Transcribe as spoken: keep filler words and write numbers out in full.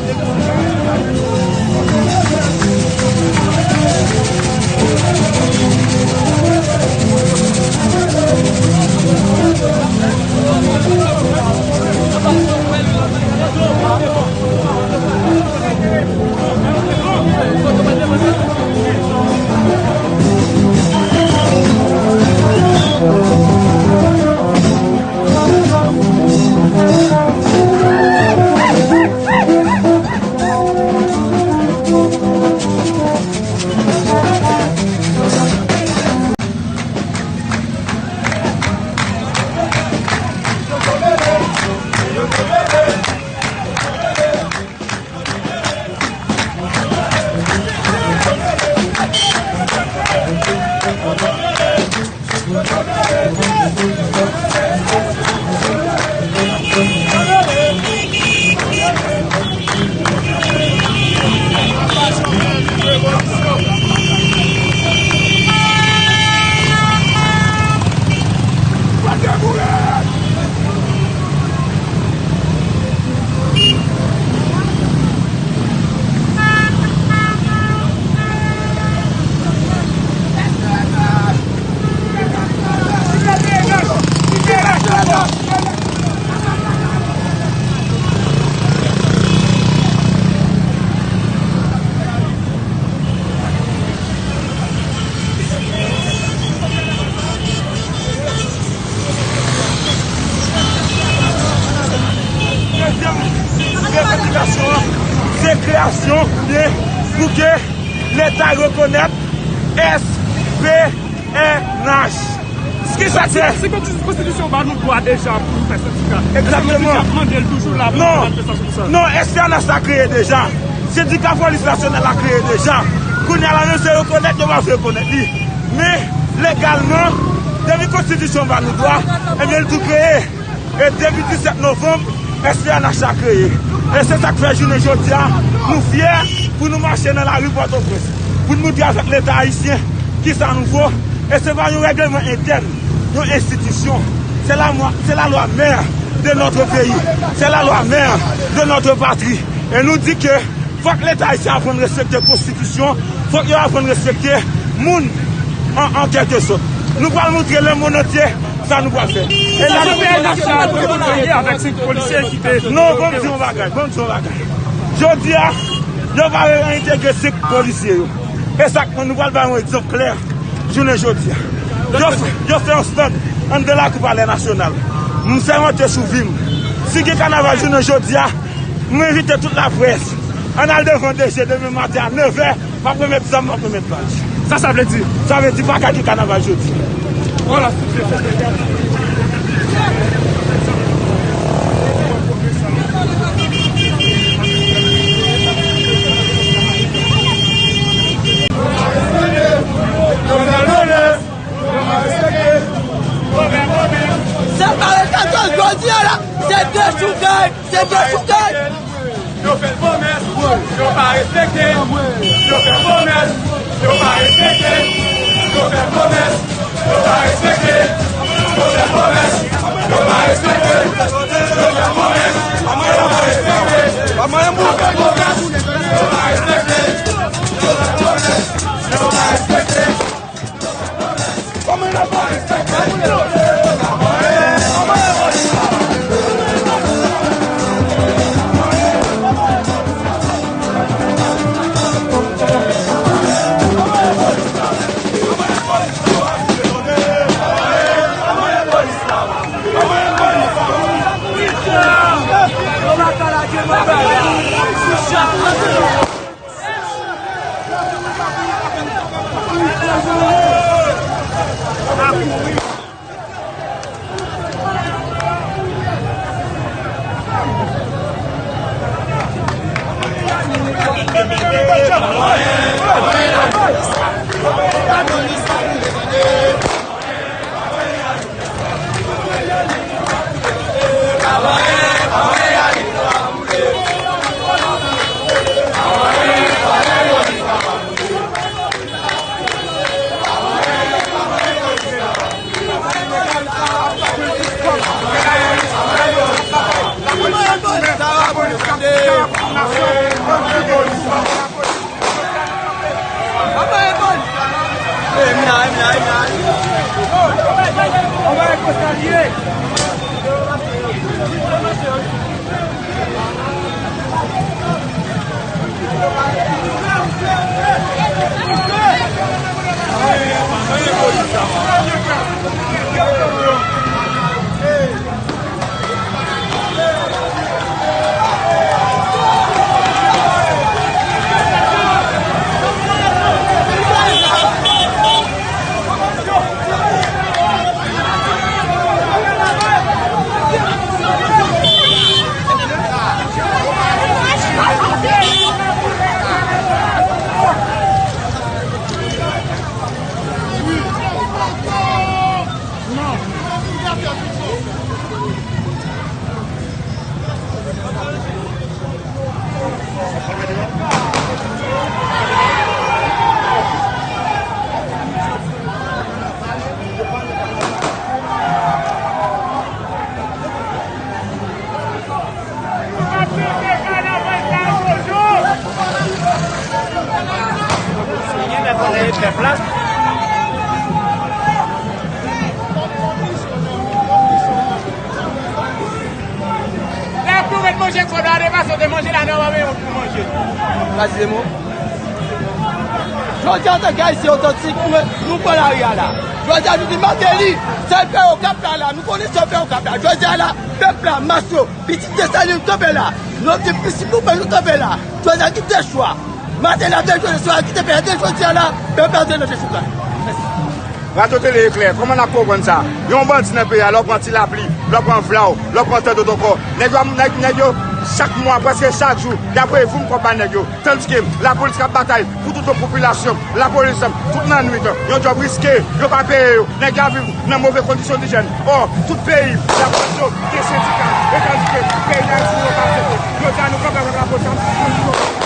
Dezyèm revandikasyon an, se kreyasyon de, pou ke Leta rekonèt S P N H. Kisa k fè? Si, si konsti-, konstitisyon ba nou dwa deja pou nou fè sendika, èske nou te ap mande l toujou la pou nou fè manifestasyon pou sa? Non, S P N H la kreye deja. Sendika polis nasyonal la kreye deja. Kounye a la, menm se rekonèt, yo pa vle rekonèt li. Men, legalman, depi konstitisyon ba nou dwa, ebyen, l tou kreye. E depi disèt novanm, S P N H la kreye. E se sa k fè jounen jodi a, nou fyè pou nou mache nan lari Pòtoprens, pou n montre avèk Leta ayisyen kisa nou vo. E se pa yon règleman entèn, yon enstitisyon. Se la, se la loi mère de notre pays. C'est la loi mère de notre patrie. E nou di ke fòk Leta ayisyen aprann respekte konstitisyon, fòk yo aprann respekte moun an, an kèlkesòt. Nou pral montre lemonn antye sa nou pral fè. E la, P N H la, avèk senk polisye ki te... Non, ban m di yon bagay, ban m di yon bagay. Jodi a, yo pa reintegre senk polisye yo. E sa k, nou pral bay yon egzanp klè jounen jodi a. Yo fè, yo fè yon stand anndan lakou Palè Nasyonal. M sèmante sou vi m, si gen kanaval jounen jodi a, mwen envite tout laprès, ann al devan D G demen maten a nèvè, m ap remèt zam, m ap remèt bal. Sa sa vle di? Sa vle di pa ka gen kanaval jodi. Vwala. Sa pa respekte jodi a la, se dechoukay, se dechoukay. Yo fè pwomès, yo pa respekte. Yo fè pwomès, yo pa respekte. Yo fè pwomès, yo pa respekte. Yo fè pwomès, yo pa respekte. Yo fè pwomès, yo pa respekte. Yo fè pwomès, yo pa respekte. Yo fè pwomès, yo pa respekte. Lè pou mèt manje kòb la, de fason de manje la, nan w ap manje. Pasizemo. Jodi a, antanke Ayisyen otantik, nou, nou pran lari a la. Jodi a, nou di Martelly, sa l fè Okap la, la, nou konnen sa l fè Okap la. Jodi a la, pèp la, mas yo, pitit Desalin kanpe la. Nou di pitit nou pè nou kanpe la. Jodi a, ki te chwa. Martelly ap dechouke, swa ki te fè de jodi a la, pèp la te nan dechouke. Radyo Tele Eklè, kòman n ap konprann sa? Yon bandi nan peyi a, lè w pran Ti Lapli, lè w pran Vlaw, lè w pran tandout ankò. Nèg yo, nèg, nèg yo, chak mwa, prèske chak jou, y ap voye voum kòb ba nèg yo. Tandiske lapolis k ap batay pou tout yon popilasyon, lapolis, tout lannwit, yon djòb riske, yo pa peye yo. Nèg yo ap viv nan move kondisyon lijyèn. Ò, tout peyi, lapolis yo gen sendika, e tandiske peyi Dayiti yo pa aksepte. Jodi a, nou kanpe avèk lapolis la, nou di nou